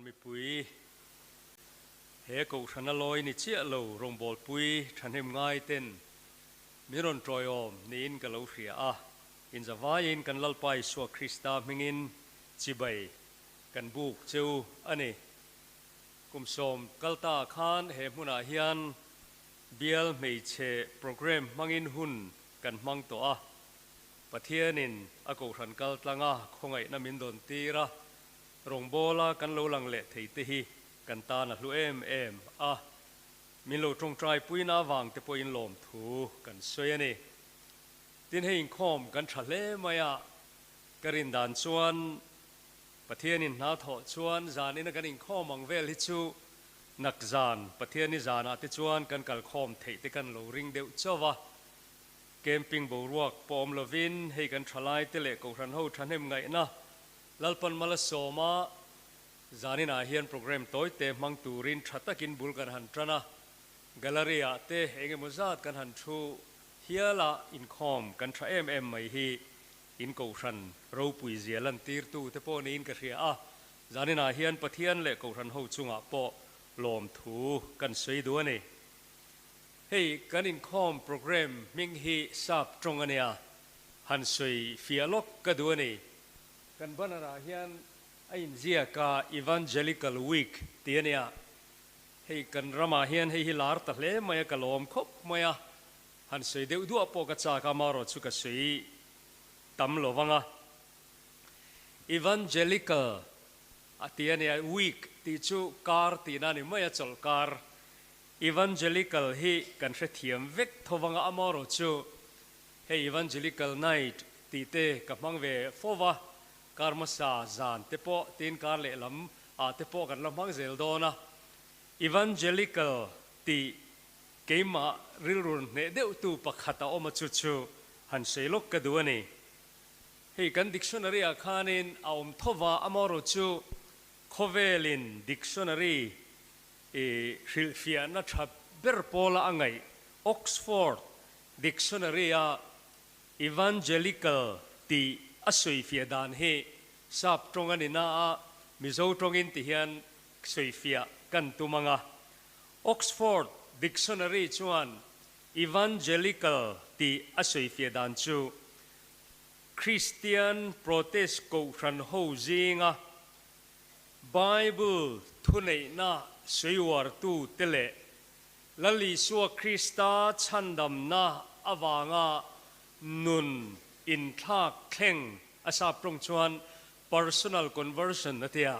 Kohhran mipui, he Kohhrana lawi ni chiah lo rawngbawlpui thahnem ngai ten min rawn tawiawm niin ka lo hria a, inzavaiin kan Lalpa Isua Krista hmingin chibai kan buk cheu a ni. Kum sawm kal ta khan he hmunah hian bial hmeichhe programme hmangin hun kan hmang tawh a, Pathianin a Kohhran kal tlanga khawngaihna min dawn tir a, rawngbawla kan lo lang leh thei te hi kan tan a hlu em em a, min lo tawngtai puina avang te pawhin lawmthu kan sawi a ni. Tin hei inkhawm kan tha hle mai a, ka rin dan chuan Pathianin hna thawh chuan zanina kan inkhawm ang vel hi chu nak zan Pathiani zanah te chuan kan kalkhawm theih te kan lo ring deuh chauh a. Camping boruak pawh awm lovin hei kan thalai te leh Kohhran ho thahnem ngaihna Lalpan mal a sawm a, zaninah hian program tawi te hmang turin tha takin bul kan han tan a, gallery ah te eng emaw zat kan han thu hial a, inkhawm kan tha em em mai hi In Kohhran ropui zia lantirtu te pawh niin ka hria a, zaninah hian Pathian leh Kohhran ho chungah pawh lawmthu kan sawi duh a ni. Hei kan inkhawm programme hming hi sap tawng a nia, han sawi fiah lawk ka duh a ni. Kan banner ah hian a inziak a Evangelical Week tih a nia, hei kan ramah hian hei hi lar ta hle mai a, ka lawm khawp mai a, Han sawi deuh duah pawh ka chak a, amaherawh chu ka sawi tam lo vang a. Evangelical a ti a nia, week tih chu kar tihna a ni mai a, chawlh kar. Evangelical hi kan hrethiam vek tho vang a, amaherawh chu hei Evangelical night tih te ka hmang ve fo va, kar hmasa zan te pawh tin kar lehlam ah te pawh kan la hmang zel dawn a. Evangelical tih Keimah rilru hneh deuhtu pakhat a awm a chu chu han sawi lawk ka duh a ni. Hei kan dictionary ah khanin a awm tho va, amaherawh chu khawvelin dictionary i hrilhfiahna tha ber pawla a ngaih Oxford Dictionary a Evangelical tih a sawifiah dan hi sap tawng a ni na a, Mizo tawngin ti hian sawifiah kan tum ang a. Oxford Dictionary chuan Evangelical tih a sawifiah dan chu Kristian Protest Kohhran ho zinga Bible thuneihna sawiuartu te leh Lal Isua Krista chhandamna avanga nun inthlak thleng a sap tawng chuan personal conversion a ti a.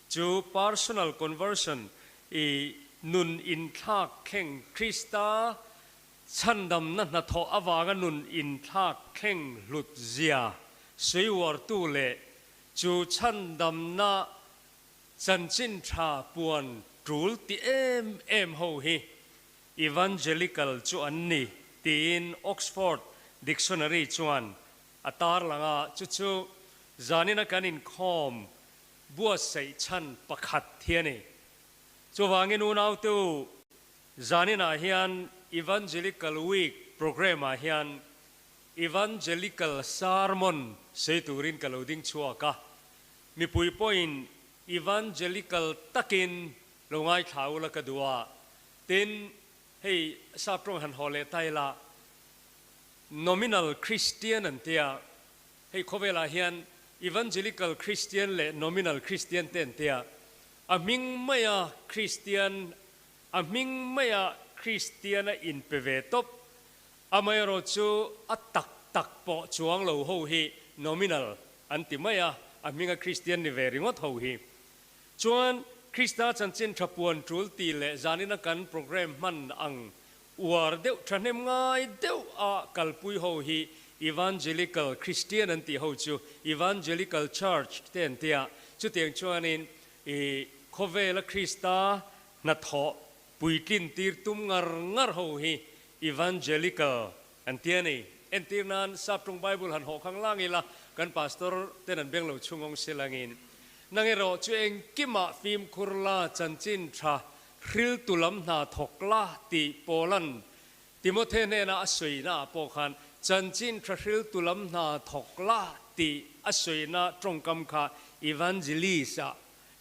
Chu personal conversion i nun inthlak thleng Krista chhandamna hnathawh avanga nun inthlak thleng hlut zia sawiuartu leh chu chhandamna chanchin tha puan tul ti em em ho hi Evangelical chu an ni tiin Oxford Dictionary chuan a tarlang a, chu chu zanina kan inkhawm buatsaih chhan pakhat hi a ni. Chuvangin unaute u, zaninah hian Evangelical Week programme-ah hian Evangelical Sermon sawi turin ka lo ding chhuak a, mipui pawhin Evangelical takin lo ngaithla ula ka duh a, tin, hei sap tawng han haw leh ta ila, Nominal Christian an tia, Hei khawvelah hian Evangelical Christian leh Nominal Christian te an tia, a hming maia Christian, a hming maia Christian a inpe ve tawp, amaherawh chu a tak tak pawh chuang lo ho hi Nominal an ti mai a, a hminga Christian ni ve ringawt ho hi. Chuan Krista chanchin tha puan tul ti leh zanina kan programme hman ang Uar deuh thahnem ngai deuh a kalpui ho hi Evangelical Christian an tih ho chu Evangelical Church te an tia. Chutiang chuanin i khawvela Krista hnathawh puitlin tir tum ngar ngar ho hi Evangelical an tia ni. Entir nan Saptung Bible han hawh khang lang ila kan Pastor ten an beng lo chhungawng silangin nang erawh chu engkimah fimkhur la chanchin tha Hriltu lam hna thawk la tih Paula'n Timothe hnena a sawina ah pawh khan chanchin tha hriltu lam hna thawk la tih a sawina tawngkam kha evangelist ah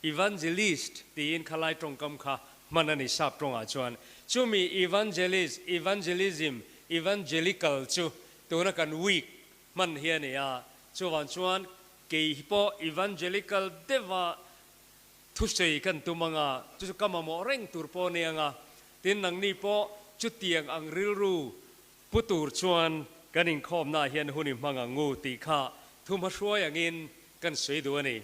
Evangelist tiin khalai tawngkam kha hman a ni sap tawngah chuan. Chumi Evangelist, Evangelism, Evangelical chu tuna kan week hman hi a ni a. Chuvang chuan kei hi pawh Evangelical deuha thusawi kan tum ang a, chu chu ka mamawh reng tur pawh a ni ang a. Tin, nangni pawh chutiang ang rilru Pu tur chuan kan inkhawmnaah hian hun i hmang ang u tih kha thumha hruai angin kan sawi duh a ni.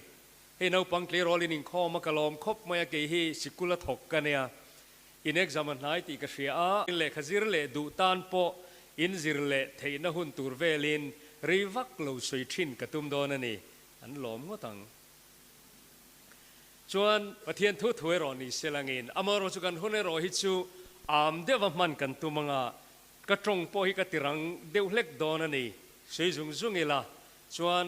Hei naupang tleirawlin inkhawm a ka lawm khawp mai a, kei hi sikul a thawk ka nia. In exam a hnai tih ka hria a, lehkha zir leh duh tan pawh in zir leh theihna hun tur velin rei vak lo sawi thin ka tum dawn a ni, an lawm ngawt ang. Chuan Pathian thu thu erawh ni se langin amaherawh chu kan hun erawh hi chu am deuh a hman kan tum anga ka tawng pawh hi ka ti rang deuh hlek dawn a ni sawi zung zung ila chuan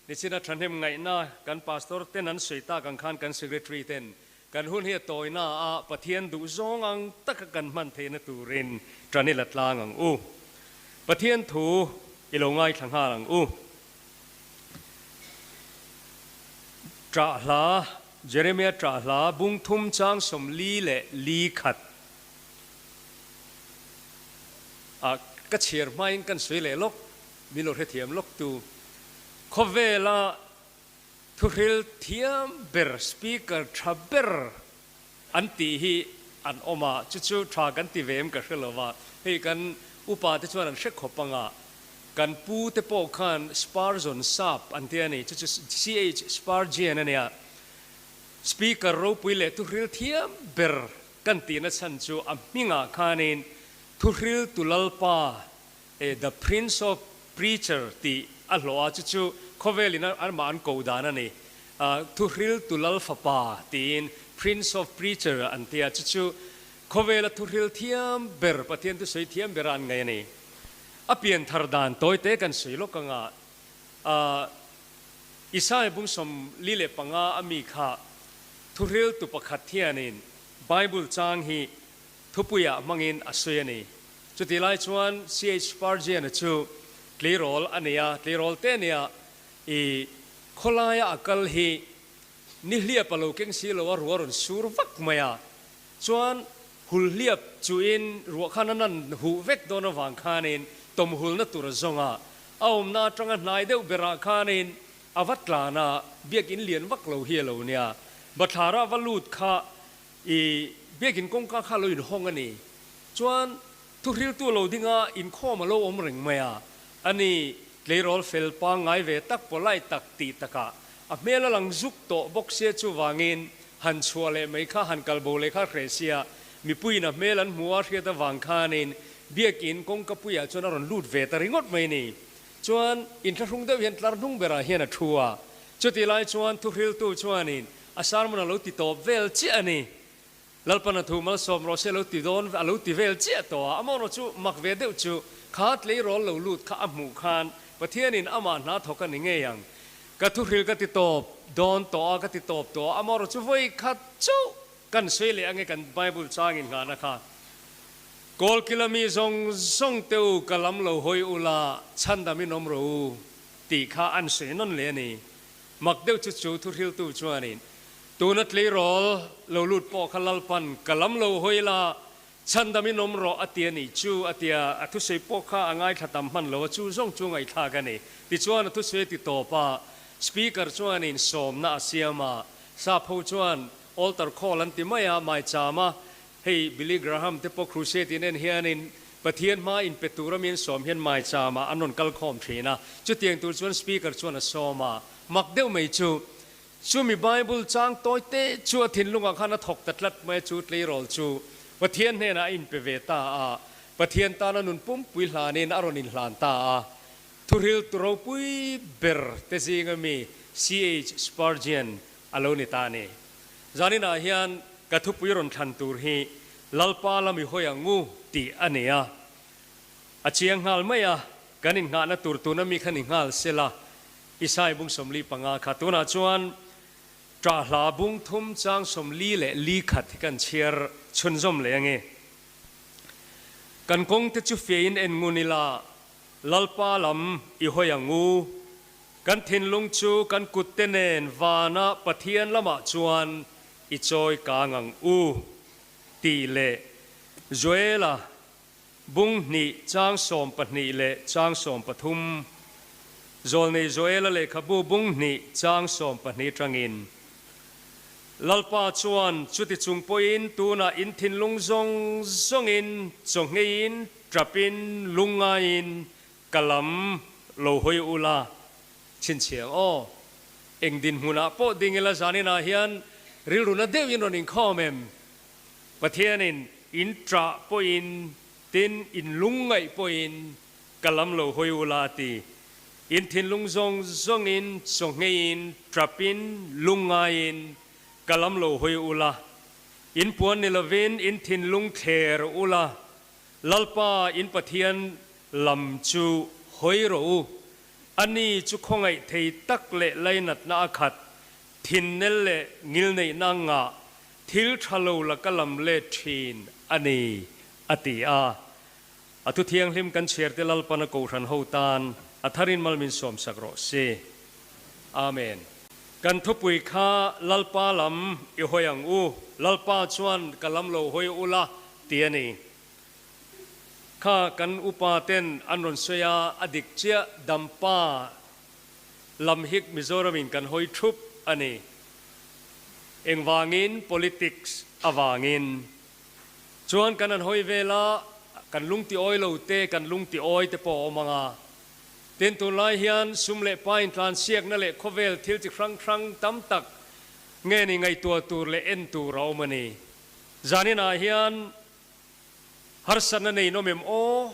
nichina thahnem ngaihna kan pastor ten an sawi tak ang khan kan secretary ten kan hun hi a tawina a Pathian duh zawng ang taka kan hman theihna turin tan i la tlang ang u. Pathian thu i lo ngaithla nghal ang u. Ṭah hla, Jeremia ṭah hla bung thum chang 44 ah ka chhiar hmain kan sawi leh lawk, min lo hrethiam lawk tu. Khawvela thuhril thiam ber, speaker ṭha ber an tih hi an awm a, chu chu tha kan ti ve em ka hre lo va, hei kan upa te chuan an hre khawp ang a, kan pu te pawh khan Spurgeon sap an ti a ni, chu chu CH Spurgeon a nia, Speaker ropui leh thuhril thiam ber kan tihna chhan chu a hmingah khanin thuhril tu lalpa e The Prince of Preacher tih a hlawh a, chu chu khawvelin amah an koh dan a ni. Thuhril tu lal fapa tiin Prince of Preacher an ti a, chu chu khawvela thuhril thiam ber, Pathian thusawi thiam bera an ngaih a ni. A pian thar dan tawi te kan sawi lawk anga, Isaiah bung 45 a mi kha thuhril tu pakhat hianin Bible chang hi Thupuiah hmangin a sawi a ni. Chutih lai chuan CH Spurgeon-a chu tleirawl a nei a, tleirawl te nia i khawlaia a kal hi nihliap a lo keng si lo a, ruah a rawn sur vak mai a. Chuan hulhliap chuin ruah khan a nan huh vek dawn avang khanin tawmhulna tur a zawng a, a awmna atanga hnai deuh berah khanin a va tlan a, biakin lian vak lo hi a lo nia. Bathlara va lut kha I biakin kawngka kha lo inhawng a ni. Chuan thuhriltu lo dinga inkhawm a lo awm reng mai a. A ni, tleirawl fel pangngai ve tak, polite tak tih takah a hmel a lang zuk tawh bawk sia chuvangin han chhuah leh mai kha, han kal bo leh kha hreh sia mipuiin a hmel an hmu a hriat avang khanin biakin kawngka puiah chuan a rawn lut ve ta ringawt mai ni. Chuan inthlahrung deuh hian tlar hnung berah hian a thu a. Chutih lai chuan thuhriltu chuanin A sermon a lo ti tawp vel chiah a ni. Lalpan a thu malsawm rawh se a lo ti dawn a lo ti vel chiah tawh a. Amaherawh chu mak ve deuh chu kha tleirawl lo lut kha a hmuh khan Pathianin amah hna thawk a ni ngei ang. Ka thuhril ka ti tawp dawn tawh a, ka ti tawp tawh a. Amaherawh chu vawi khat chauh kan sawi leh ange kan Bible changin nghahna kha. Kawlkila mi zawng zawng te u ka lam lo hawi ula chhandam in awm rawh u tih kha an sawi nawn leh a ni. Mak deuh chu chu thuhriltu chuanin, Tuna tleirawl lo lut pawh kha Lalpan ka lam lo hawi la, chhandamin awm rawh a ti a nih chu, a ti a, a thusawi pawh kha a ngaithla tam hman lo a, chu zawng chu ngaihthlak a ni. Tichuan a thusawi a ti tawp a, Speaker chuanin sawmna a siam a, sap ho chuan altar call an ti mai a, maicham a, hei Billy Graham te pawh crusade in en hianin Pathian hma in pe tur ami an sawm hian maicham ah an rawn kal khawm thin a, chutiang tur chuan speaker chuan a sawm a, mak deuh mai chu, chumi Bible chang tawi te chu a thinlungah khan a thawk ta tlat mai a, chu tleirawl chu Pathian hnenah a inpe ve ta a, Pathian tana nun pumpui hlanin a rawn inhlan ta a, thuhril tu ropui ber te zinga mi CH Spurgeon a lo ni ta a ni. Zaninah hian ka thupui rawn thlan tur hi Lalpa la mi hawi ang u tih a ni a. A chiang nghal mai a, kan innghahna tur tuna mi kha ni nghal sela, Isai bung 45 kha tunah chuan ṭah hla bung thum chang 44 hi kan chhiar chhunzawm leh ange. Kan kawngte chu fiahin en ngun ila, Lalpa lam i hawi ang u. Kan thinlung chu kan kutte nen vana Pathian lamah chuan i chawi kang ang u, tih leh Joela bung hnih chang 12 leh chang 13, Zawlnei Joela lehkhabu bung hnih chang 12 tangin, Lalpa chuan chuti chung pawhin tunah in thinlung zawng zawngin chawngheiin tapin lungngaiin Ka lam lo hawi ula chhinchhiang aw. Eng dinhmunah pawh ding ila zaninah hian rilruna deuhin rawn inkhawm em? Pathianin in ṭah pawhin tin in lungngaih pawhin ka lam lo hawi ula a ti. In thinlung zawng zawngin chawngheiin ṭapin lungngaiin ka lam lo hawi ula. In puan ni lovin in thinlung thler ula. Lalpa in Pathian lam chu hawi rawh u, ani chu khawngaih thei tak leh lainatna a khat, thinnel leh ngilneihna ngah, thil tha lo laka lam let thin a ni, a ti a. A thu thianghlim kan chhiarte Lalpan a kohhran ho tan a tharin mal min sawmsak rawh se. Amen. Kan thupui kha Lalpa lam i hawi ang u, Lalpa chuan ka lam lo hawi ula ti a ni. Kha kan upa ten an rawn sawi a, a dik chiah Dampa lam hi Mizoram in kan hawi thup a ni. Engvangin politics avangin chuan kan han hawi vel a, kan lungti awi lo te, kan lungti awi te pawh a awm ang a. Tin, tunlai hian sum leh pa intlansiakna leh khawvel thil chi hrang hrang tam tak nge ni ngaihtuah tur leh en tur a awm a ni. Zaninah hian harsatna nei nawm em aw?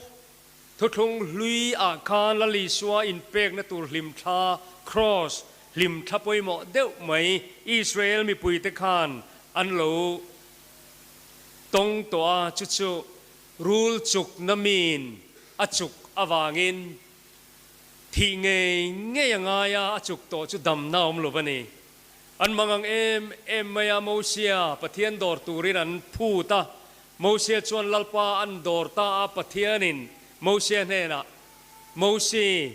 Thuthlung hlui ah khan Lal Isua inpekna tur hlimthla, cross, hlimthla pawimawh deuh mai Israel mipuite khan an lo tawng tawh a, chu chu rul chukna min a chuk avangin thih ngei ngei a ngai a, a chuk tawh chu damna awm lo va ni. An mangang em em mai a, Mosia Pathian dawr turin an phut a. Mosia chuan Lalpa an dawr ta a, Pathianin Mosia hnenah, Mosi,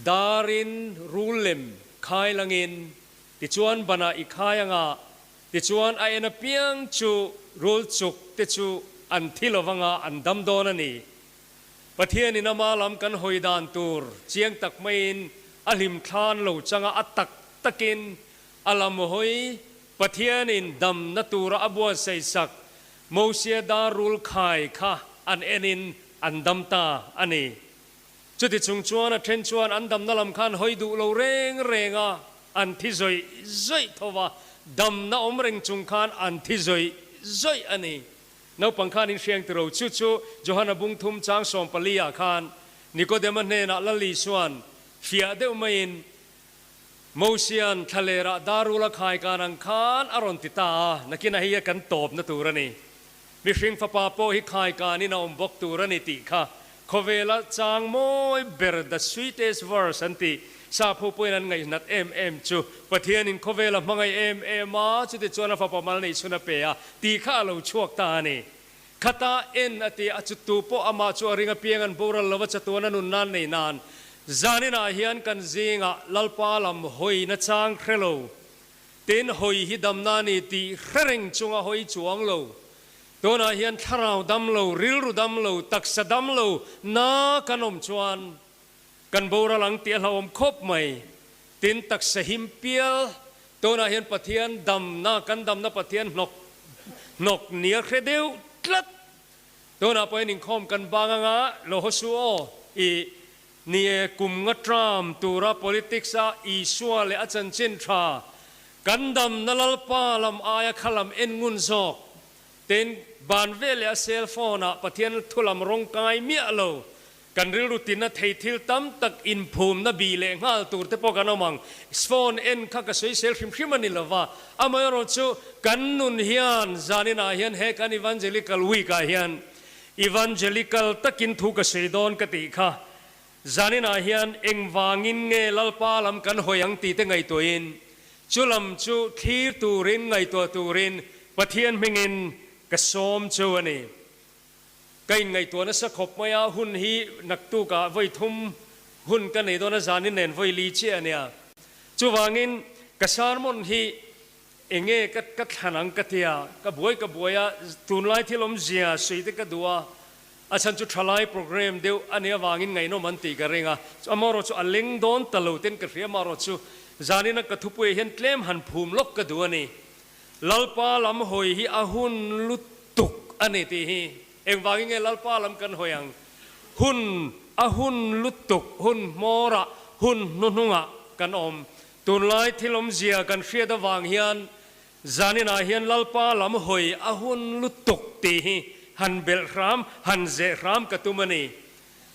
darin rul lem khai langin, tichuan banah i khai anga, tichuan a en apiang chu rul chuk te chu an thi lovanga an dam dawn a ni. Pathianin ama lam kan hawi dan tur chiang tak maiin a hlim thlan lo changa a tak takin a lam hawi Pathianin damna tura a buatsaih sak Mosia dar rul khai kha an enin an dam ta a ni. Chuti chung chuan a then chuan an damna lam khan hawi duh lo reng reng a, an thi zawih zawih tho va, damna awm reng chung khan an thi zawih zawih a ni. Naupang khan in hriang tiro chu chu Johana bung thum chang 14 ah khan Nikodema hnenah Lal Isuan fiah deuh maiin Mosian thlalerah darul a khai kan ang khan a rawn ti ta a, nakinah hei a kan tawpna tur a ni. Mihring fapa pawh hi khai kanin a awm bawk tur a ni tih kha khawvela chang mawi ber the sweetest verse an tih Sapho pawhin an ngaihnat em em chu Pathianin khawvela hmangaih em em a, chutichuan a fapa mal neih chhun a pe a tih kha a lo chhuak ta a ni. Khata en a ti a, chutu pawh amah chu a ring apiang an boral lova chatuan a nun nan nei nan zaninah hian kan zingah Lalpa lam hawi nachang hre lo, tin hawi hi damna a ni tih hre reng chunga hawi chuang lo. Tunah hian thlarau dam lo, rilru dam lo, taksa dam lo na kan awm chuan Kan boral ang tih a hlauhawm khawp mai. Tin, taksa him pial, tunah hian Pathian damna, kan damna Pathian hnawk hnawk nia hre deuh tlat. Tunah pawhin inkhawm kan bang anga lo haw su aw, i ni e, kum nga tram tura politics a Isua leh a chanchin tha kan damna Lalpa lam aia kha lam en ngun zawk. Tin, ban veleh a cell phone ah Pathian thu lam rawng kai miah lo. Kan rilru tina thei thil tam tak inphumna bih leh nghal tur te pawh kan awm ang. Phone en kha ka sawisel hrim hrim a ni lova, amaherawhchu kan nun hian zaninah hian he kan Evangelical Week ah hian Evangelical takin thu ka sawi dawn ka tih kha zaninah hian engvangin nge Lalpa lam kan hawi ang tih te ngaihtuahin chu lam chu thlir turin ngaihtuah turin Pathian hmingin ka sawm chu a ni. Ka inngaihtuah nasa khawp mai a, hun hi naktukah vawi thum Hun ka nei dawn a zanin nen vawi li chiah a nia. Chuvangin ka sermon hi enge ka ka thlan ang ka tia, ka buai ka buai a, tunlai thil awmzia sawi te ka duh a, a chhan chu thalai program deuh a nih avangin ngaihnawm an tih ka ring a, amaherawh chu a leng dawn ta lo ten ka hria, amaherawh chu zanin a ka thupuiah hian tlem han phum lawk ka duh a ni. Lalpa lam hawi hi a hun lutuk a ni tih hi. Engvangin nge Lalpa lam kan hawi ang? Hun a hun lutuk, hun hmawrah, hun hnuhnungah kan awm. Tunlai thil awmzia kan hriat avang hian zaninah hian Lalpa lam hawi a hun lutuk tih hi han belh hram, han zeh hram ka tum a ni.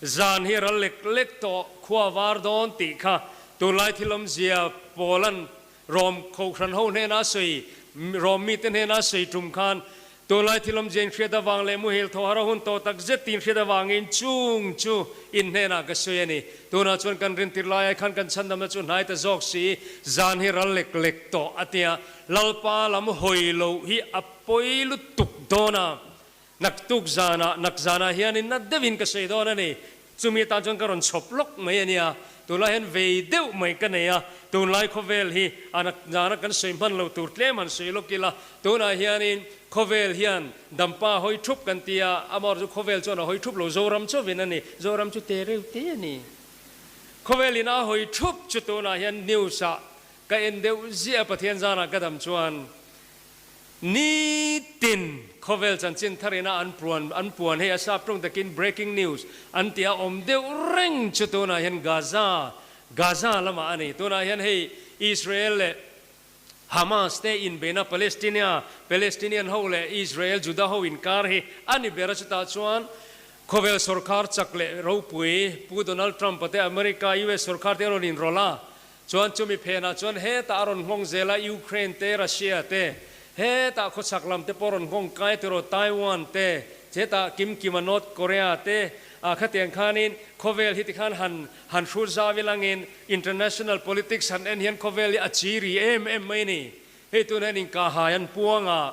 Zan hi ral lek lek tawh khua var dawn tih kha tunlai thil awmzia pawlan Rom Kohhran ho hnena sawi, Rom mite hnena sawi tum khan tunlai thil awmzia in hriat avang leh muhil thaw har a hun tawh tak zet tin hriat avangin chung chu in hnenah ka sawi a ni. Tunah chuan kan rintir lai ai khan kan chhandamna chu hnai ta zawk si, zan hi ral lek lek tawh a tia, Lalpa lam hawi loh hi a pawi lutuk dawn a. Naktuk zanah, nak zanah hianin na deuhin ka sawi dawn a ni. Chumi atan chuan ka rawn chhawp lawk mai a nia. Tunlai hian vei deuh mai ka nei a, tunlai khawvel hi a nak zana kan sawi hman lo tur tlem han sawi lawk ila. Tunah hianin khawvel hian dampa hawi thup kan ti a, amaherawhchu chu khawvel chuan a hawi thup lo, Zoram chauhin a ni. Zoram chu te reuh te a ni. Khawvelin a hawi thup chu tunah hian news ah ka en deuh ziah a, Pathian zanah ka dam chuan Nitin khawvel chanchin thar ina an puan an puan hei a sap tawng takin breaking news an tih a awm deuh reng chu tunah hian Gaza Gaza lamah a ni. Tunah hian hei Israel leh Hamas te inbeihna Palestinia Palestinian ho leh Israel Juda ho inkar hi a ni ber a chutah chuan khawvel sorkar chak leh ropui Pu Donald Trump a te America US sorkar te a rawn inrawlh a Chuan chumi phenah chuan hetah a rawn nghawng zel a, Ukraine te, Russia te, hetah khawchhak lam te pawh a rawn nghawng kai tiraw, Taiwan te, hetah kim kima North Korea te, ah khatiang khanin khawvel hi tikhan han han hrut zau ilangin international politics han en hian khawvel hi a chi ri em em mai a ni. Hei tunah hian inkahhai an puang a,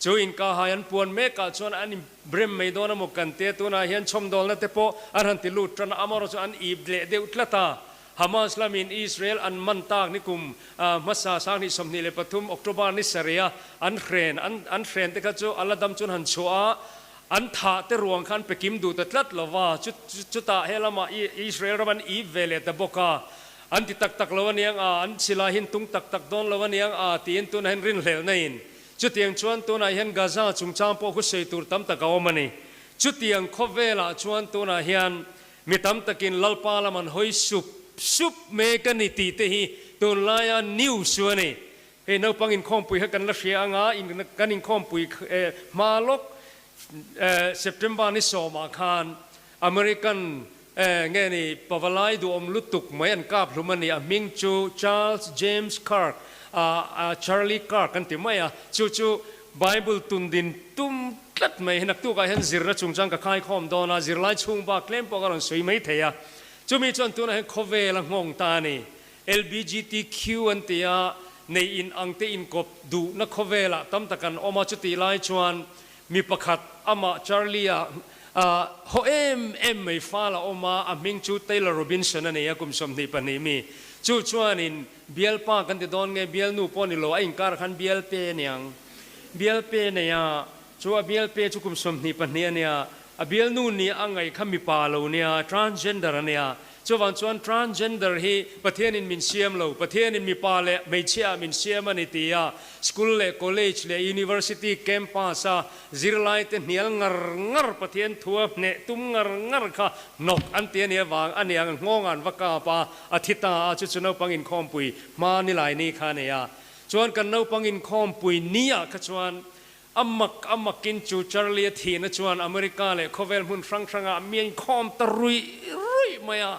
chu inkahhai an puan mekah chuan an inbrem mai dawn a maw kan tia, tunah hian chhawmdawlna te pawh an han ti lut tan a, amaherawhchu chu an ip leh deuh tlat a, Hamas lamin Israel an man tak ni kum hmasa 2023 October ni sarih a an hren an an hren te kha chu a la dam chuan han chhuah a, an thah te ruang kha an pe kim duh ta tlat lo va, chu chutah he lamah Israel ram an ip ve leh ta bawk a, an ti tak tak lo aniang a, an silai hi an tung tak tak dawn lo aniang a tiin tunah hian rinhlelhna in chutiang chuan tunah hian Gaza chungchang pawh khu sawi tur tam tak a awm a ni. Chutiang khawvelah chuan tunah hian Mi tam takin Lalpa lam an hawi sup sup mek a ni tih te hi tunlaia news chu a ni. Hei naupang inkhawmpui kha kan la hria anga kan inkhawmpui hma lawk September ni sawmah khan American nge ni pavalai duhawm lutuk mai an kap hlum a ni. A hming chu Charles James Kirk, Charlie Kirk an ti mai a, chu chu Bible tundin tum tlat mai hi naktukah hian zirna chungchang ka khaikhawm dawn a, zirlai chhung bak tlem pawh ka rawn sawi mai thei a. Chumi chuan tunah hian khawvel a nghawng ta a ni. LBGTQ an ti a, nei in ang te inkawp duhna khawvelah tam tak an awm a, chutih lai chuan mi pakhat amah Charlie-a haw em em mai fal a awm a, a hming chu Taylor Robinson a ni a, kum 22 mi. Chu chuanin Bialpa kan ti dawn nge bialnu pawh ni lo, a inkar khan bialpe a niang. Bialpe nei a, chu a bialpe chu kum 22 a nia, a bialnu ni a ngaih kha mipa lo nia, transgender a nia. Chuvang chuan transgender hi Pathianin min siam lo, Pathianin mipa leh hmeichhia ah min siam a ni ti a, school leh college leh university campus a Zirlai te hnial ngar ngar Pathian thua hneh tum ngar ngar kha hnawk an ti a nih avang a niang nghawng an va kap a, a thi ta a, chu chu naupang inkhawmpui hma ni lai ni kha a nei a. Chuan kan naupang inkhawmpui ni ah kha chuan a mak a makin chu Charlie a thihna chuan America leh khawvel hmun hrang hrangah mi a inkhawm ta ruih ruih mai a,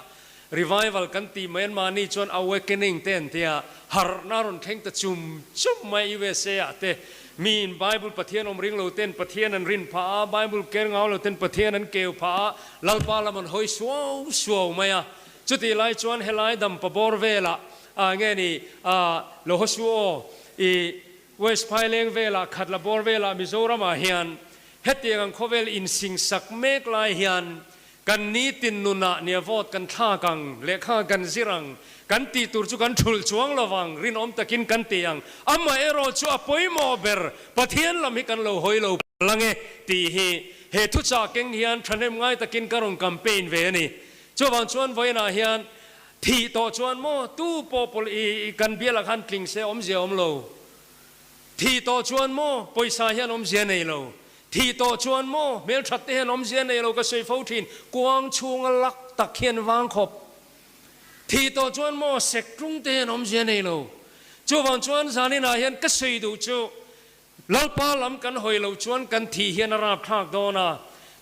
revival kan tih mai an mahni chuan awakening te an tia, harhna a rawn thleng ta chum chum mai USA ah te miin Bible Pathian awm ring lo ten Pathian an rin phah a, Bible ker ngau lo ten Pathian an keu phah a, Lalpa lam an hawi suau suau mai a. Chutih lai chuan helai dampa bawr velah ah nge ni ah lo haw su aw i West Phaileng velah Khatla bawr velah Mizoram ah hian hetiang ang khawvel insingsak mek lai hian. Kan nitin nunah nia vote kan thlak ang, lehkha kan zir ang, kan tih tur chu kan thulh chuang lo vang, rinawm takin kan ti ang. Amaherawh chu a pawimawh ber, Pathian lam hi kan lo hawi lo lang e tih hi he thuchah keng hian thahnem ngai takin ka rawn campaign ve a ni. Chuvang chuan vawiinah hian thih tawh chuan maw tu pawh pawlh i kan bialah khan tling se awmzia awm lo. Thih tawh chuan maw pawisa hian awmzia nei lo. Thih tawh chuan maw hmelthat te hian awmzia nei lo ka sawi fo thin, kuang chhunga lak tak hian vang khawp. Thih tawh chuan maw sek tlung te hian awmzia nei lo. Chuvang chuan zaninah hian ka sawi duh chu Lalpa lam kan hawi loh chuan kan thih hian a rapthlak dawn a,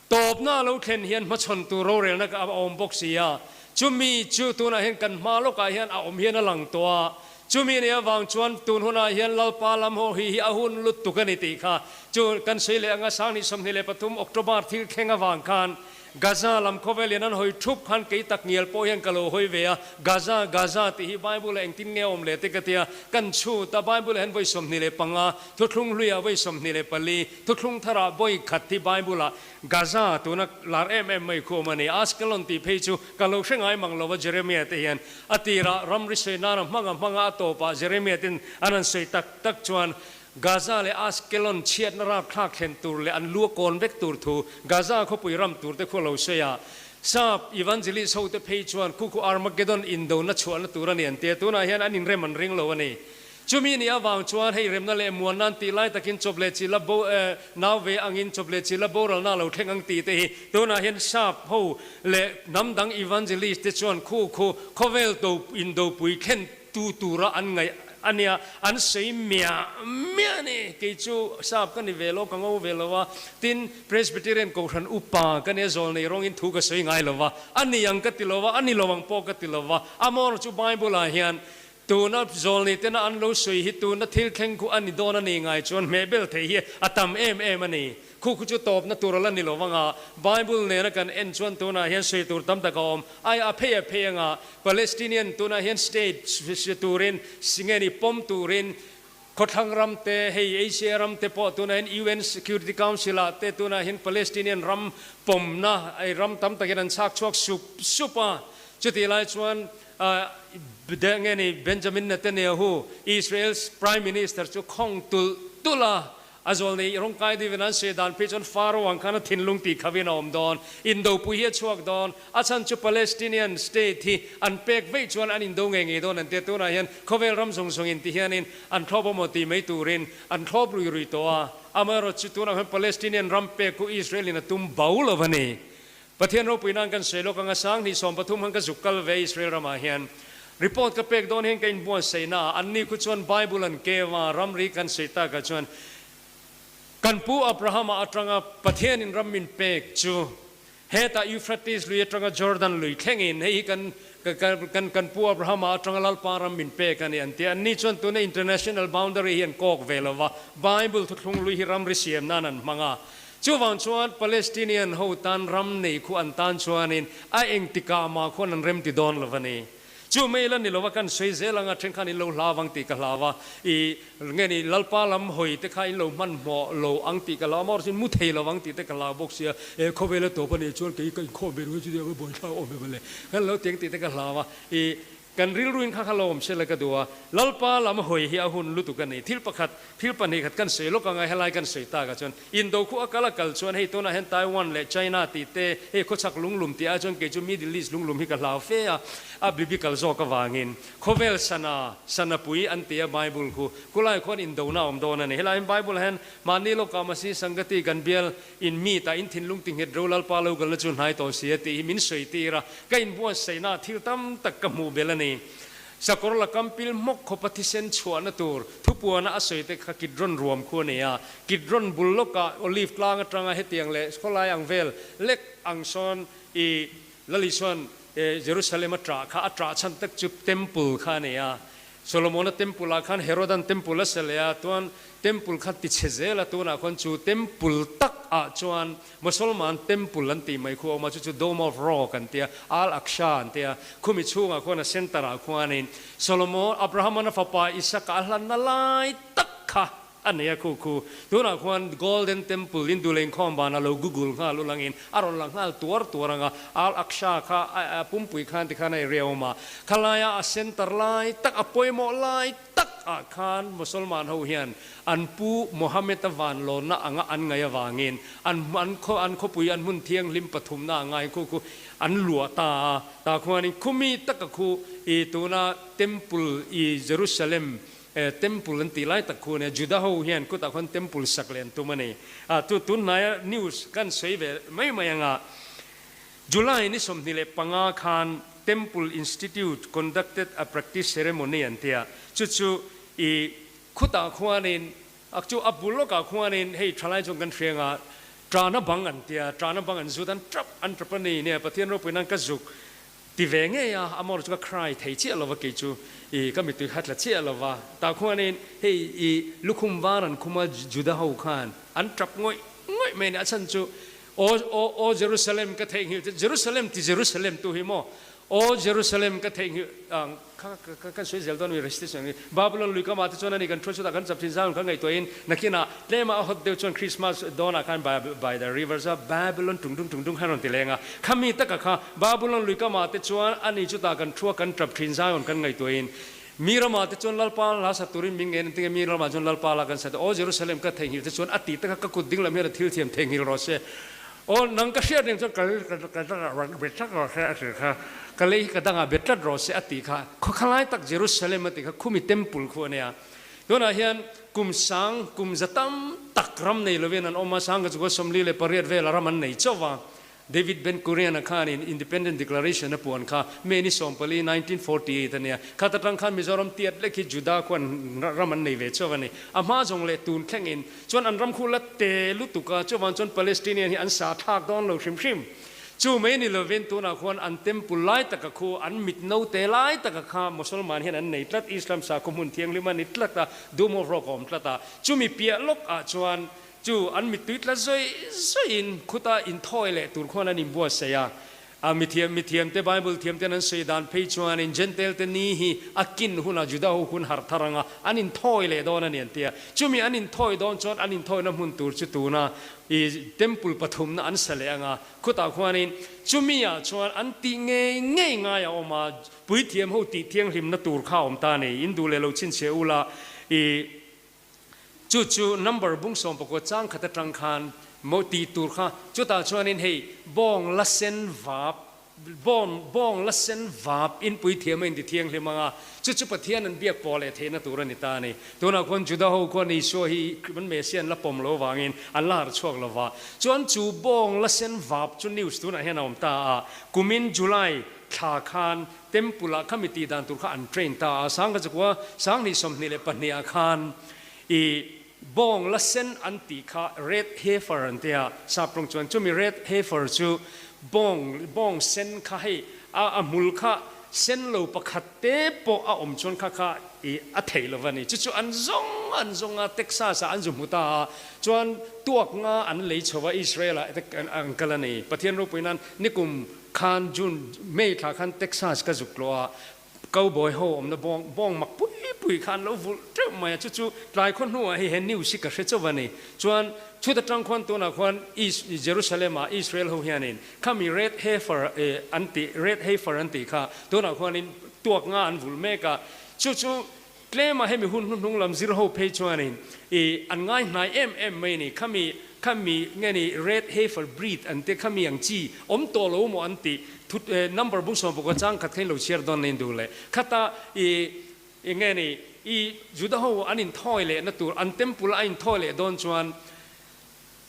tawpna a lo thlen hian hmachhawn tur rorelna a awm bawk si a, chumi chu tunah hian kan hma lawkah hian a awm hian a lang tawh a, chumi nih avang chuan tun hunah hian Lalpa lam haw hi hi a hun lutuk a ni tih kha chu kan sawi leh anga 2023 October thil thleng avang khan Gaza lam khawvel in an hawi thup khan kei tak ngial pawh hian ka lo hawi ve a, Gaza, Gaza tih hi Bible ah engtin nge a awm le te ka ti a, kan chhut a, Bible ah hian vawi 25, Thuthlung hlui ah vawi 24, Thuthlung thar ah vawi khat hi Bible ah Gaza tuna lar em em mai khu awm a ni. Askelon tih phei chu ka lo hre ngai mang lo a, Jeremiah te hian a tirah ramri sawi nana hmanga hmanga a tawpah Jeremiah ten an han sawi tak tak chuan Gaza leh Ashkelon chhiatna rapthlak thlen tur leh an lu a kawn vek tur thu Gaza khawpui ram tur te khu a lo sawi a. Sap evangelist ho te phei chuan khu khu Armageddon indona chhuahna tur a ni an ti a, tunah hian an inrem an ring lo a ni. Chumi nih avang chuan hei remna leh muanna an tih lai takin chawp leh chila bo nau ve angin chawp leh chila boralna a lo thleng ang tih te hi tunah hian sap ho leh hnam dang evangelist te chuan khu khu khawvel do indopui thlen Tu tura an ngaih a nia, an sawi miah miah a ni. Kei chu sap ka ni ve lo, ka ngo ve lo a, tin Presbyterian Kohhran upa ka nia zawl nei rawngin thu ka sawi ngai lo va, a ni ang ka ti lo va, a ni lo ang pawh ka ti lo va. Amaherawh chu Bible ah hian tuna zawl nei tena an lo sawi hi tuna thil thleng khu a ni dawn a ni ngai chuan hmehbel theih hi a tam em em a ni. Khu khu chu tawpna tur a la ni lo vang a, Bible nena kan en chuan tunah hian sawi tur tam tak a awm. Ai a phei a phei anga Palestinian tunah hian state hre turin nge ni pawm turin khawthlang ram te hei Asia ram te pawh tunah hian UN Security Council ah te tunah hian Palestinian ram pawmna ei ram tam takin an chhak chhuak sup sup a. Chutih lai chuan nge ni Benjamin Netanyahu Israel's Prime Minister chu khawng tulh tulh a. A zawl nei rawngkai deuhin an sawi dan phei chuan Pharaoh ang khan a thinlung tih khavin a awm dawn. Indopui hi a chhuak dawn. A chhan chu Palestinian state hi an pek veih chuan an indo ngei ngei dawn an tia. Tunah hian khawvel ram zawng zawng in ti hianin an thlawp a maw tih mai turin an thlawp rui rui tawh a. Amaherawhchu chu tunah hian Palestinian ram pek khu Israel in a tum bo lo a ni. Pathian ropui nan kan sawi lawk anga 2013 han ka zuk kal ve Israel ramah hian report ka pek dawn hian ka inbuatsaihna ah anni khu chuan Bible an keu a, ramri kan sawi takah chuan kan pu Abrahama atanga Pathianin ram min pek chu hetah Euphrates lui atanga Jordan lui thlengin hei hi kan kan kan pu Abrahama atanga Lalpa ram min pek a ni an ti a, anni chuan tuna international boundary hi an kawk ve lo va, Bible thuthlung lui hi ramri siam nan an hmang a. Chuvang chuan Palestinian ho tan ram nei khu an tan chuanin a engtikah mah khuan an remti dawn lo a ni. Chu mai la ni lova kan sawi zel anga then khan in lo hlau ang tih ka hlau a, i nge ni Lalpa lam hawi te kha in lo hmanhmawh lo ang tih ka hlau a, amaherawhchu in mu thei lo ang tih te ka hlau bawk sia, e khawvel a tawp a nih chuan kei ka inkhawm ve ringawt chu nia va buaithlak awm em le, kan lo ti ang tih te ka hlau a, i Kan rilruin kha kha lo awm sela ka duh a, Lalpa lam hawi hi a hun lutuk a ni. Thil pakhat, thil pahnih khat kan sawi lawk anga helai kan sawi tak ah chuan Indo khu a kal a kal chuan hei tunah hian Taiwan leh China tih te, hei khawchhak lunglum tih ah chuan kei chu Middle East lunglum hi ka hlau fe a, a biblical zawk avangin khawvel sana, sana pui an ti a Bible khu, khulai khuan Indona a awm dawn a ni. Helai hian Bible ah hian mahni lawkah Masi Sangati kan bial In mi tah in thinlung ti nghet ro Lalpa lo kalna chu hnai tawh si a tih hi min sawi tir a, ka inbuatsaihna ah thil tam tak ka hmuh belh a ni. Sakawr la kam pil hmawk khawpa thisen chhuahna tur thupuana a sawi te kha Kidron ruam khu a ni a, Kidron bul lawkah Olive tlang atanga hetiang leh khawlai ang vel lek ang sawn i Lali chuan Jerusalem a ṭah kha a ṭah chhan tak chu Temple kha a ni a, Solomona Temple ah khan Herodan Temple a sa leh a, tuan Temple kha ti chhe zel a, tunah khuan chu Temple tak ah chuan Mosolman Temple an tih mai khu a awm a, chu chu Dome of Rock an tia, Al Aqsa an tia, khumi chhungah khuan a center ah khuanin Solomon, Abraham-an a fapa Isaka a hlanna lai tak kha. a nei a khu khu. Tunah khuan Golden Temple in duh leh inkhawm banah lo google nghal ulangin a rawn lang nghal tuar tuar ang a, Al Aqsa kha a pumpui khan tikhan a area awm a, khalaia a center lai tak a pawimawh lai tak ah khan Mosolman ho hian an pu Mohammed-a vanlawnna anga an ngaih avangin an an khaw an khawpui an hmun thianghlim pathumna a ngai khu khu an luah ta a, tah khuanin khumi taka khu i tuna Temple i Jerusalem Temple an tih lai tak khu ania, Juda ho hian kutah khuan Temple sak leh an tum a ni. A chu tun hnaia news kan sawi ve mai mai anga July ni 25 khan Temple Institute conducted a practice ceremony an tia, chu chu i khutah khuanin a chu a bul lawkah khuanin hei thalai chuan kan hria anga Tana bang an tia, Tana bang an zut an tap an tap a ni nia Pathian ropui nan ka zuk Ti ve ngei a, a mawr chu ka cry thei chiah lova kei chu i ka mittui kha tla chiah lova. Tah khuanin hei i lukhum var an khum a Juda ho khan an tap ngawih ngawih mai a ni. A chhan chu Aw aw aw Jerusalem ka theihnghilh che Jerusalem ti Jerusalem tu hi maw Aw Jerusalem ka theihnghilh ang kha ka kan sawi zel dawn mi recitation hi Babylon lui kamah te chuan ani kan thu chutah kan chap thin zan kan ngaihtuahin nakinah Tlema a hot deuh chuan Christmas dawnah khan by the rivers of Babylon tung dung tung dung khan rawn ti leng a. Khami taka kha Babylon lui kamah te chuan ani chutah kan thua kan tap thin Zion kan ngaihtuahin mi ramah te chuan Lalpa hla sa turin min ngen tinge mi ramah chuan Lalpa la kan sa te aw Jerusalem ka theihnghilh te chuan a tih taka ka kut ding lam hian a thil thiam theihnghilh rawh se aw nang ka hriat reng chuan ka ka dangah bet tlat rawh se a tih kha ka lei hi ka dangah bet tlat rawh se a tih kha khawkhalai tak Jerusalem a tih kha khumi temple khu a nia. Tunah hian kum sang, kum za tam tak ram nei lovin an awm a, sangha chu 48 vela ram an nei chauh a. David Ben Gurion-a khanin Independent Declaration a puan kha May ni 14, 1948 a nia. Khat atang khan Mizoram tiat lek hi Juda khuan ram an nei ve chauh a ni. A hma zawng leh tun thlengin chuan an ram khu la te lutuk a, chuvang chuan Palestinian hi an sa thlak dawn lo hrim hrim. Chu mai ni lovin tunah khuan an temple lai taka khu, an mit note lai taka kha Mosolman hian an nei tlat, Islam sakhaw hmun thianghlim a ni tlat a, Dome of Rock a awm tlat a. Chumi piah lawk ah chuan chu an mittui tla zawih zawihin khuta inthawi leh tur khuan an inbuatsaih a. A mithiam mithiam te Bible thiam ten an sawi dan phei chuanin Gentile te ni hi a kin hunah Juda ho hun harh thar anga an inthawi leh dawn a ni an ti a. Chumi an inthawi dawn chuan an inthawina hmun tur chu tuna I temple pathumna an sa leh anga, khutah khuanin chumi ah chuan an tih ngei ngei ngai a awm a, puithiam ho tih thianghlimna tur kha a awm ta a ni, in duh leh lo chhinchhiah ula, i chu chu number bung 19 chang khat atang khan maw tih tur kha, chutah chuanin hei bawng la sen vap Bawng, bawng la sen vap in puithiam a inti thianghlim ang a, chu chu Pathian an biak pawh leh theihna tur a ni ta a ni. Tunah khuan Juda ho khuan Isua hi an Messiah an la pawm lo avangin an la harh chhuak lo va. Chuan chu bawng la sen vap chu news tunah hian a awm ta a, kumin July thla khan Temple ah khami tih dan tur kha an train ta a, 1924 ah khan i bawng la sen an tih kha red heifer an ti a, sap rawng chuan chumi red heifer chu bawng bawng sen kha hei a a hmul kha sen lo pakhat te pawh a awm chuan kha kha i a thei lo va ni. Chu chu an zawng an zawng a, Texas ah an zu hmu ta a, chuan tuak nga an lei chho a Israel ah te an kal a ni. Pathian ropui nan nikum khan June May thla khan Texas ka zuk tlawh a, Cowboy ho awmna bawng bawng mak pui pui kha an lo vulh teuh mai a, chu chu tlai khaw hnuah hei he news hi ka hre chauh a ni. Chuan chhut atang khuan tunah khuan Is Jerusalem ah Israel ho hianin khami red heifer eh an tih red heifer an tih kha tunah khuanin tuak nga an vulh mek a, chu chu tlema hemi hun hnuhnung lam zir ho phei chuanin ih an ngai hnai em em mai a ni. Khami khami nge ni red heifer breed an tih khami ang chi awm tawh lo maw an tih Thut number bung 19 chang khat kha in lo chhiar dawn nei duh leh khata i eng nge ni i Juda ho an inthawi leh na tur an temple a inthawi leh dawn chuan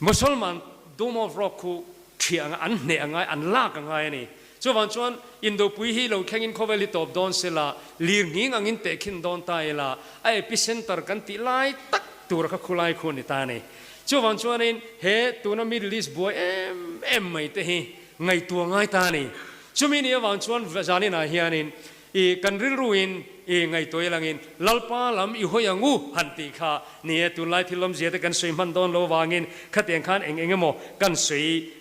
Mosolman Dome of Rock khu thiah anga an hneh angai an lak angai a ni. Chuvang chuan Indopui hi lo thlengin khawvel hi tawp dawn sela lir nghing angin tehkhin dawn ta ila a epicenter kan tih lai tak tur kha khulai khu a ni ta a ni. Chuvang chuanin he tuna Middle East buai em em mai te hi Ngaihtuah ngai ta a ni. Chumi ni avang chuan zaninah hianin i kan rilruin i ngaihtuah ilangin Lalpa lam i hawi ang u han tih kha ni e. Tunlai thil awmzia te kan sawi hman dawn lo avangin khatiang khan eng eng emaw kan sawi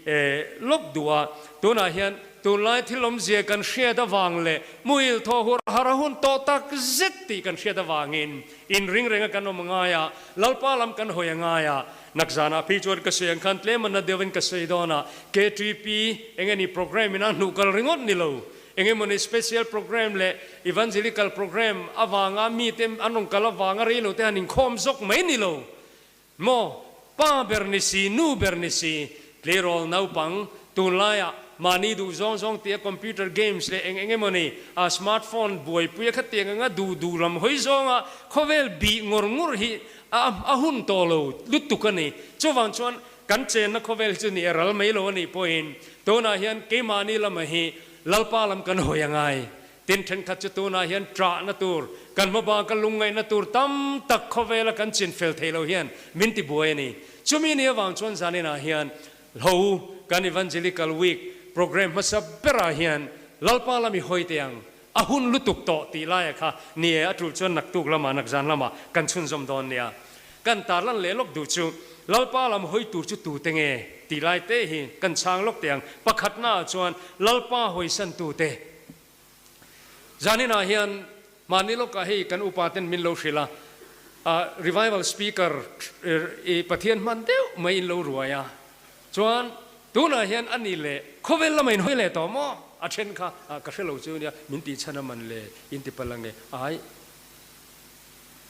lawk duh a. Tunah hian tunlai thil awmzia kan hriat avang leh muhil thaw hur har a hun tawh tak zet tih kan hriat avangin inring renga kan awm a ngai a, Lalpa lam kan hawi a ngai a. Nakzanah phei chuan ka sawi ang khan tlem a na deuhin ka sawi dawn a, KTP eng nge ni programme in a hnuh kal ringawt ni lo, eng emawni special programme leh evangelical programme avanga mite an rawn kal avanga reilo te han inkhawm zawk mai ni lo. Maw, pa ber ni si, nu ber ni si, tleirawl naupang, tunlaiah mahni duh zawng zawng tia computer games leh eng eng emaw ni a smart phone buaipui a khatiang anga duh duh lam hawi zawnga khawvel bih ngawr ngawr hi a hun tawh lo lutuk a ni. Chuvang chuan kan chenna khawvel hi chu ni a ral mai lo a nih pawhin tunah hian keimahni lama hi Lalpa lam kan hawi a ngai. Tin, thenkhat chu tunah hian ṭahna tur, kan hmaba ka lungngaihna tur tam tak khawvela kan chinfel thei lo hian min ti buai a ni. Chumi ni avang chuan zaninah hian Hlo kan Evangelical Week programme hmasa berah hian Lalpa lami hawi teh ang, a hun lutuk tawh tih laia kha ni e, a tul chuan naktuk lamah, nakzan lamah kan chhunzawm dawn nia. Kan tarlan leh lawk duh chu Lalpa lam hawi tur chu tute nge tih lai te hi kan chhang lawk teh ang. Pakhatnaah chuan Lalpa hawisan tute. Zaninah hian mahni lawkah hei kan upa ten min lo hrilh a, revival speaker i Pathian hman deuh mai in lo ruai a, chuan tunah hian a ni leh khawvel lama in hawi leh tawh maw? A then kha ka hre lo chu nia min tih chhan a man le in ti palh ange ai.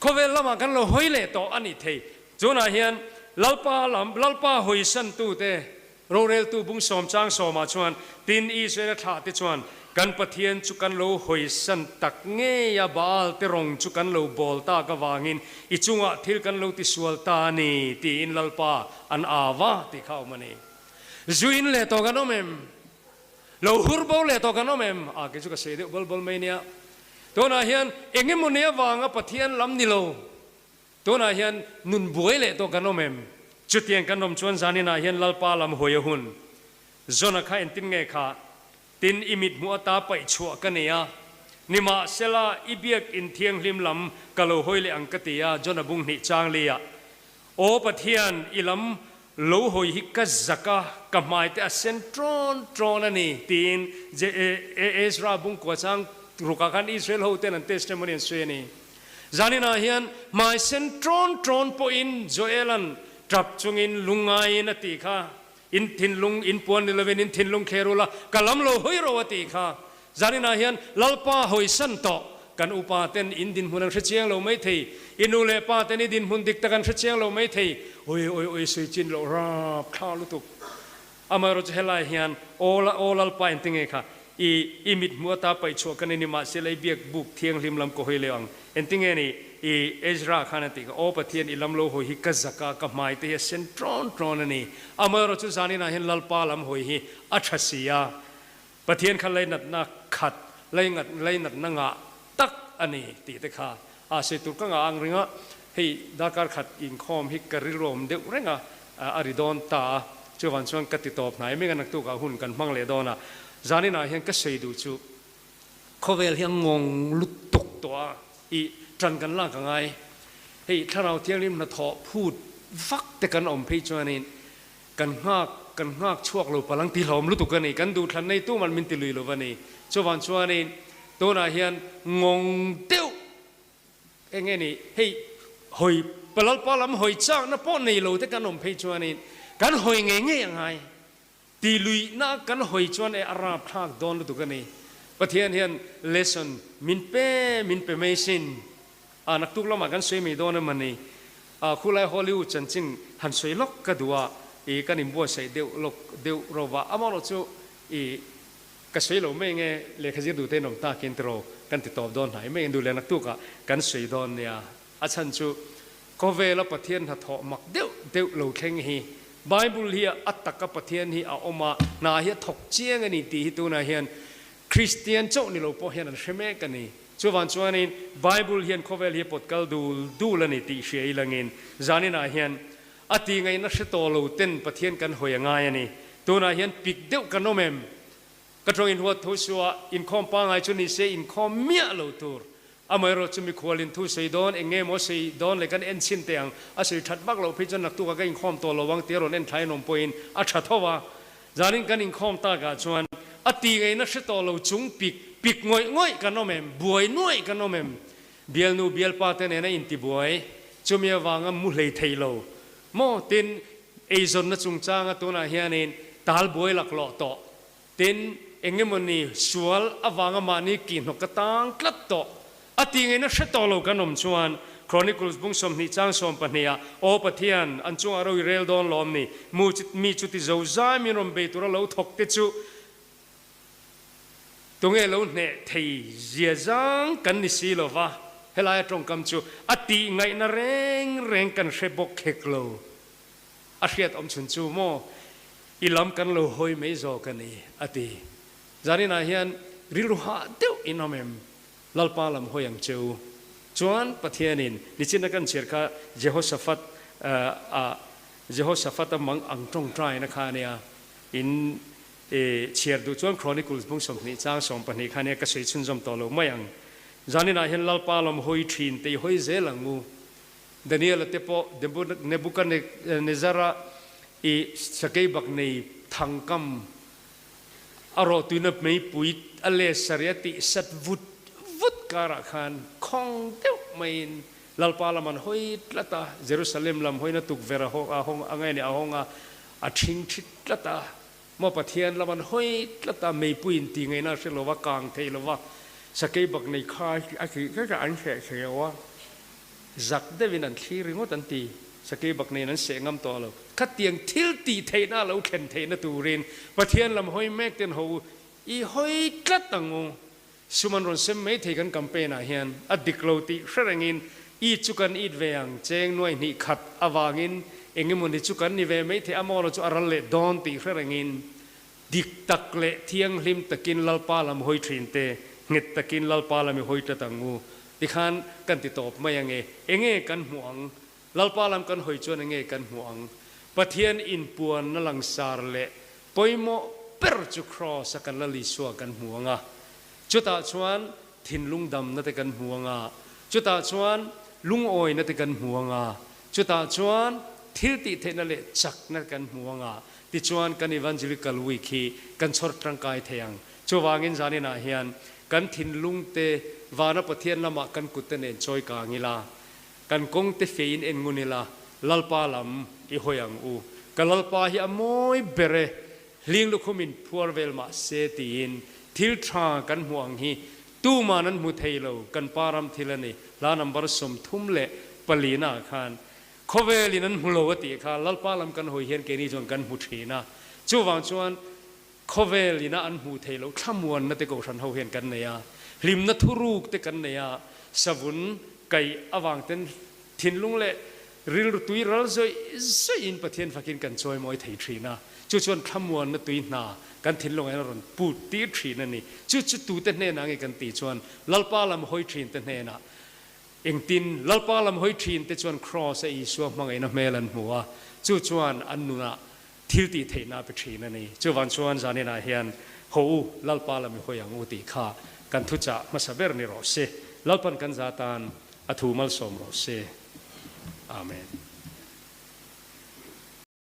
Khawvel lamah kan lo hawi leh tawh a ni thei. Tunah hian Lalpa lam Lalpa hawisan tute Roreltu bung sawm chang sawmah chuan, Tin, Israela thlahte chuan, Kan Pathian chu kan lo hawisan tak ngei a, Baal te rawng chu kan lo bawl tak avangin i chungah thil kan lo tisual ta a ni, tiin Lalpa an au a, tih kha a awm a ni. Zu in leh tawh kan awm em? Lo hur bo leh tawh kan awm em? A, kei chu ka sei deuh bal bal mai nia. Tunah hian eng emaw ni avanga Pathian lam ni lo. Tunah hian nun buai leh tawh kan awm em? Chutiang kan awm chuan zaninah hian Lalpa lam hawi a hun. Zona kha entin nge kha? Tin, i mit hmuh ata paih chhuah ka nei a, nimahsela i biak in thianghlim lam ka lo hawi leh ang ka ti a, Jona bung hnih chang li ah. Aw Pathian, i lam lo hawi hi ka zak a, ka hmai te a sen ṭawn ṭawn a ni, tiin Ezra bung kua chang rukah khan Israel ho ten an testimony an sawi a ni. Zaninah hian hmai sen ṭawn ṭawn pawhin Joel-a'n ṭap chungin lungngaiin a tih kha, In thinlung in puan ni lovin in thinlung kher ula, ka lam lo hawi ro a tih kha. Zaninah hian Lalpa hawisan tawh kan upa ten in dinhmun an hre chiang lo mai thei, i nu leh pa ten i dinhmun dik tak an hre chiang lo mai thei, oi oi oi sawi chin loh rap thla lutuk. Amaherawhchu chu helai hian aw aw Lalpa engtinge kha i i mit hmuh ata paih chhuah ka ni ni mahse lei biak buk thianghlim lam ka hawi leh ang. Engtinge ni i Ezra khan a tih kha, Aw Pathian i lam lo hawi hi ka zak a, ka hmai te hi a sen ṭawn ṭawn a ni. Amaherawhchu chu zaninah hian Lalpa lam hawi hi a ṭha si a, Pathian kha leinatna khat, leingat leinatna ngah tak a ni tih te kha a sawi tur ka ngah ang ring a, hei darkar khat inkhawm hi ka rilruam deuh reng a, a ri dawn ta a, chuvang chuan ka ti tawp hnai mek a, naktukah hun kan hmang leh dawn a, zaninah hian ka sawi duh chu khawvel hi a ngawng lutuk tawh a, i ṭan kan lak a ngai, hei thlarau thianghlim hnathawh phut vak te kan awm phei chuanin Kan nghak, kan nghak chhuak lo palang ti hlawm lutuk a ni. Kan duhthlan nei tuman min ti lui lo va ni. Chuvang chuanin tunah hian ngawng deuh eng nge ni, hei hawi Lalpa lam hawi chakna pawh nei lo te kan awm phei chuanin kan hawi ngei ngei a ngai. Ti luihna kan hawi chuan e a rapthlak dawn lutuk a ni. Pathian hian lesson min pe, min pe mai sin. A naktuk lamah kan sawi mai dawn em a ni. A khulai Hollywood chanchin han sawi lawk ka duh a, i kan inbuatsaih deuh lawk deuh ro va, amaherawh chu i ka sawi lo mai nge lehkha zir duh te in awm takin tiraw kan ti tawp dawn hnai mai duh leh naktukah kan sawi dawn nia. A chhan chu khawvela Pathian hnathawh mak deuh deuh lo thleng hi Bible hi a taka Pathian hi a awm a, hna hi a thawk chiang a ni tih hi tunah hian Kristian chauh ni lo pawh hian an hre mek a ni. Chuvang chuanin Bible hian khawvel hi a pawt kal dul dul a ni tih hria ilangin zaninah hian a ti ngaihna hre tawh lo ten Pathian kan hawi a ngai a ni. Tunah hian pik deuh kan awm em? Ka tawng inhuat thu suah inkhawm pangai chu ni se inkhawm miah lo tur. Amaherawh chu mikhualin thu sawi dawn eng nge maw sawi dawn leh kan en chhin teh ang a sawi that vak loh phei chuan naktukah ka inkhawm tawh lo ang tia rawn en thlai an awm pawhin a tha tho a. Zanin kan inkhawm takah chuan. a ti ngaihna hre tawh lo chung pik pik ngawih ngawih kan awm em? Buai nuaih kan awm em? Bialnu bialpa te nena intibuai chumi avanga mu hlei thei lo maw? Tin, eizawnna chungchanga tunah hianin tal buai laklawh tawh. Tin, engemawni sual avanga mahni kihhnawk ka tang tlat tawh a tih ngaihna hre tawh lo kan awm chuan Chronicles bung 20 chang 12 ah, Aw Pathian, an chungah ro i rel dawn lawm ni? Mu chu mi chuti zo zai min rawn bei tura lo thawk te chu tunge lo hneh thei zia zang kan ni si lo va, helaia tawngkam chu a tih ngaihna reng reng kan hre bawk khek lo. A hriat awm chhun chu maw i lam kan lo hawi mai zawk a ni, a ti. Zaninah hian rilru hah deuh in awm em? Lalpa lam hawi ang che u. Chuan Pathianin nichina kan chhiar kha Jehoshaphat a Jehoshaphat a mang ang tawngtaina kha a nia. In chhiar duh chuan Chronicles bung 20 chang 12 kha nia ka sawi chhunzawm tawh lo mai ang. Zaninah hian Lalpa lam hawi thin te i hawi zel ang u. Daniel-a te pawh Nebuchadnezzar-a i sakei bak nei thangkam a rawhtuina meipui a let sarih a tih sat vut vut karah khan khawng deuh maiin Lalpa lam an hawi tlat a, Jerusalem lam hawina tukverh a hawng a ngai ni a hawng a, a ṭhing ṭhit tlat a, maw Pathian lam an hawi tlat a, meipui in tih ngaihna a hre lo va, kang thei lo va, sakei bak nei kha a tih tlat a, an hreh thei lo a. Zak deuhin an thlir ringawt an ti. Sakei bak nen an seh ngam tawh lo. Khatiang thil tih theihna a lo thlen theihna turin Pathian lam hawi mek ten ho u i hawi tlat ang u. Sum an rawn sem mai thei kan campaign ah hian a dik lo tih hre rengin it chu kan it ve ang cheng nuai hnih khat avangin engemawni chu kan ni ve mai thei a maw lo chu a ral leh dawn tih hre rengin dik tak leh thianghlim takin Lalpa lam hawi thin te nghet takin Lalpa lam i hawi tlat ang u. Tikhan kan ti tawp mai ange, enge kan hmuh ang? Lalpa lam kan hawi chuan enge kan hmuh ang? Pathian inpuanna langsar leh pawimawh ber chu Kraws a kan Lal Isua kan hmu ang a, chutah chuan thinlung damna te kan hmu ang a, chutah chuan lungawina te kan hmu ang a, chutah chuan thil tih theihna leh chakna kan hmu ang a, tichuan kan Evangelical Week hi kan chhawr tangkai thei ang. Chuvangin zaninah hian kan thinlung te vana Pathian lamah kan kut te nen chawi kang ila, kan kawng te feiin en ngun ila, Lalpa lam i hawi ang u. Ka Lalpa hi a mawi ber e, hling lukhumin phuar vel mah se tiin thil tha kan hmuh ang hi tuman an hmu thei lo, kan pa ram thil a ni. Hla number 34 naah khan khawvelin an hmu lo a tih kha Lalpa lam kan hawi hian keini chuan kan hmu thin a, chuvang chuan Khawvel ina an hmuh theih loh thlamuanna te kohhran ho hian kan nei a, hlimna thuruk te kan nei a, savun kaih avang ten thinlung leh rilru tui ral zawih zawihin Pathian fakin kan chawimawi thei thin a, chu chuan thlamuanna tui hna kan thinlungah hian a rawn put tir thin a ni. Chu chu tute hnenah nge kan tih chuan Lalpa lam hawi thin te hnenah engtin Lalpa lam hawi thin te chuan Kraws a Isua hmangaihna hmel an hmu a, chu chuan an nunah Thil tih theihna a pe thin a ni. Chuvan chuan zaninah hian haw u, Lalpa la mi hawi ang u tih kha kan thuchah hmasa ber ni rawh se. Lalpan kan za tan a thu malsawm rawh se. Amen.